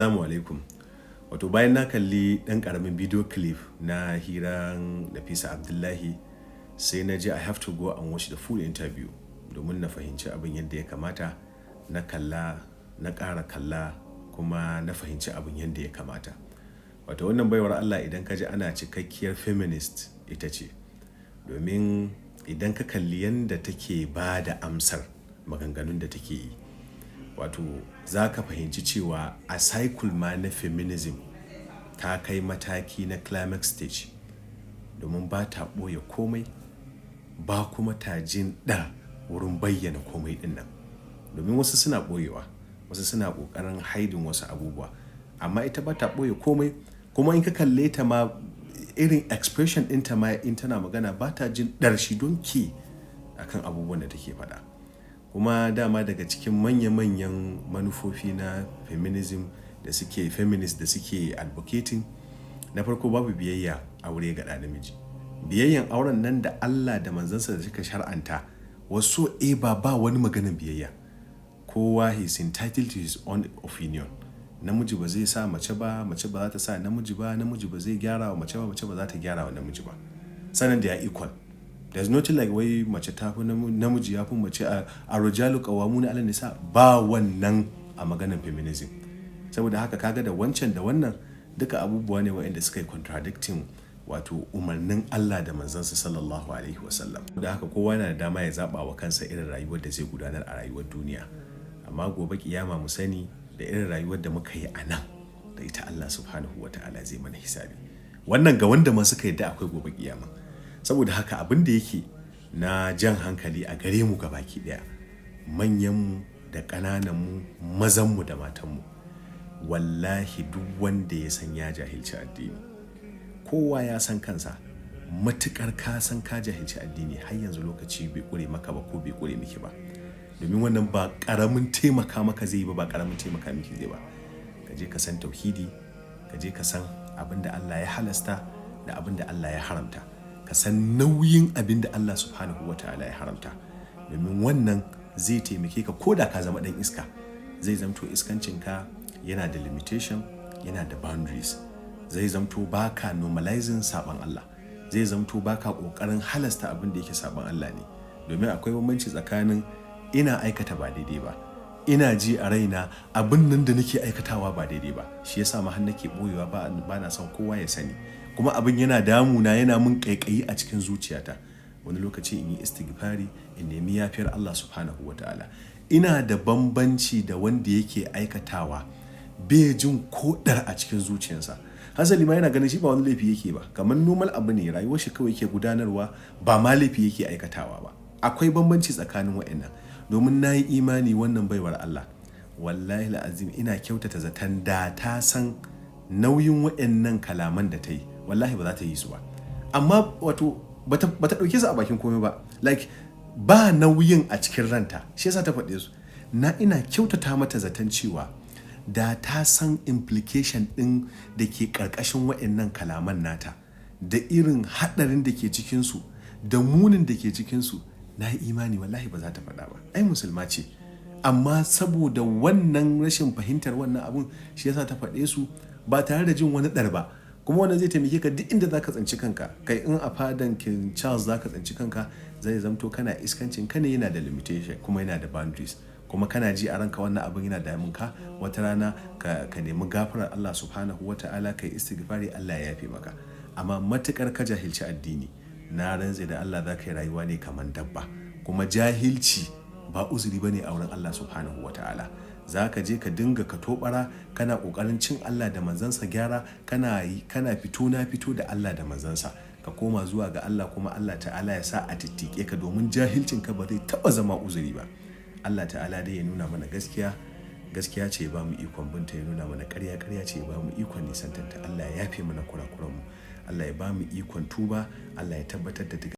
Assalamu alaikum. Wato bayan na kalli ɗan ƙaramin video clip na hiran Nafisa Abdullahi, sai na ji I have to go and watch the full interview domin na fahimci abin yadda ya kamata. Na kalla, na ƙara kalla, kuma na fahimci abin yadda ya kamata. Wato wannan baiwar Allah, idan ka ji ana cikakkiyar feminist, ita ce. Domin idan ka kalli yadda take ba da amsar maganganun da take yi, wato za ka fahimci cewa a cycle ma na feminism ta kai mataki na climax stage, domin ba ta ɓoye komai ba, kuma ta jin ɗar wurin bayyana komai ɗin nan. Domin wasu suna ɓoyewa, wasu suna ƙoƙarin hiding wasu abubuwa, amma ita ba ta ɓoye komai. Kuma in ka kalle ta ma, irin expression ɗinta ma in tana magana, ba ta jin ɗarshi don ke akan abubuwan da take faɗa. Kuma dama daga cikin manya-manyan manufofi na feminism da suke, feminist da suke advocating, na farko, babu biyayya aure ga ɗa namiji. Biyayyan auren nan da Allah da manzansa da suka shar'anta wasu ba wani maganin biyayya. Kowa, he is entitled to his own opinion. Namiji ba zai sa mace ba, mace ba za ta sa namiji ba, namiji ba zai gyara wa mace ba, mace ba za ta gyara wa namiji ba. Sannan they are equal. There's nothing like wai mace ta fi namiji, ya fi mace, a rijalu qawwamuna 'ala nisa, ba wannan a maganar feminism. Saboda haka kaga da wancan da wannan duka abubuwa ne waɗanda suka yi contradicting, wato umarnin Allah da manzansa sallallahu alaihi wasallam. Da haka kowa yana da dama ya zaba wa kansa irin rayuwar da zai gudanar a rayuwar duniya. Amma gobe kiyama, mu sani da irin rayuwar da muka yi a nan, da ita Allah subhanahu wa ta'ala zai mana hisabi. Wannan ga wanda ma suka yadda akwai gobe kiyama. Saboda haka abin da yake na jan hankali a gare mu gabaki daya, manyanmu da ƙanananmu, mazanmu da matanmu, wallahi duk wanda ya san ya jahilci addini, kowa ya san kansa. Matukar ka san ka jahilci addini, har yanzu lokaci bai kure maka ba ko bai kure miki ba. Domin wannan ba karamin taimaka maka zai yi ba, ba karamin taimaka miki zai ba. Ka je ka san tauhidi, ka je ka san abin da Allah ya halasta da abin da Allah ya haramta, ka san nauyin abin da Allah subhanahu wa ta'ala ya haramta. Domin wannan zai taimake ka ko da ka zama ɗan iska, zai zamto iskancinka yana da limitation, yana da boundaries. Zai zamto baka normalizing saban Allah, zai zamto baka kokarin halasta abin da yake saban Allah ne. Domin akwai bambanci tsakanin ina aikata ba daidai ba, ina ji a raina abin nan da nake aikatawa ba daidai ba, shi yasa ma har nake boyewa, ba na son kowa ya sani, kuma abin yana damuna, yana mun kaikayi a cikin zuciyata. Wani lokaci in yi istighfari, in nemi yafiyar Allah subhanahu wa ta'ala. Ina da bambanci da wanda yake aikatawa bai jin kodar a cikin zuciyarsa. Hasali ma yana ganin shi ba wani laifi yake ba, kamar normal abu ne, rayuwar shi kawai yake gudanarwa, ba ma laifi yake aikatawa ba. Akwai bambanci tsakanin wa'annan. Domin na yi imani wannan baiwar Allah, wallahi azim, ina kyautata zaton da ta san nauyin wa'annan kalaman da ta yi, wallahi ba za ta yi su ba. Amma wato bata ɗauke su a bakin komai ba, like ba nauyin a cikin ranta, shi yasa ta faɗe su. Na ina kyautata mata zaton cewa da ta san implication ɗin da ke ƙarƙashin wa'annan kalaman nata, da irin haɗarin da ke cikinsu, da munin da ke cikinsu, na yi imani wallahi ba za ta faɗa ba. Ai musulma ce. Amma saboda wannan rashin fahimtar wannan abun, shi yasa ta faɗe su ba tare da jin wani ɗar ba. Kuma wannan zai taimake ka duk inda zaka tsinci kanka. Kai, in a fadan King Charles zaka tsinci kanka, zai zamto kana iskancin ka ne yana da limitation kuma yana da boundaries, kuma kana ji a ranka wannan abin yana damun ka. Wata rana ka nemi gafarar Allah subhanahu wa ta'ala, kai istighfari, Allah ya yafe maka. Amma matukar ka jahilci addini, na rantse da Allah za ka yi rayuwa ne kamar dabba. Kuma jahilci ba uzuri bane a wurin Allah subhanahu wa ta'ala. Za ka je ka dinga ka tobara, kana kokarin cin Allah da manzansa gyara, kana fito na fito da Allah da manzansa. Ka koma zuwa ga Allah, kuma Allah ta'ala ya sa a tittike ka, domin jahilcin ka ba zai taba zama uzuri ba. Allah ta'ala dai ya nuna mana gaskiya gaskiya ce, ya ba mu ikon binta, ya nuna mana ƙarya ƙarya ce, ya ba mu ikon nisantanta. Allah ya yafe mana kurakuranmu, Allah ya ba mu ikon tuba, Allah ya tabbatar da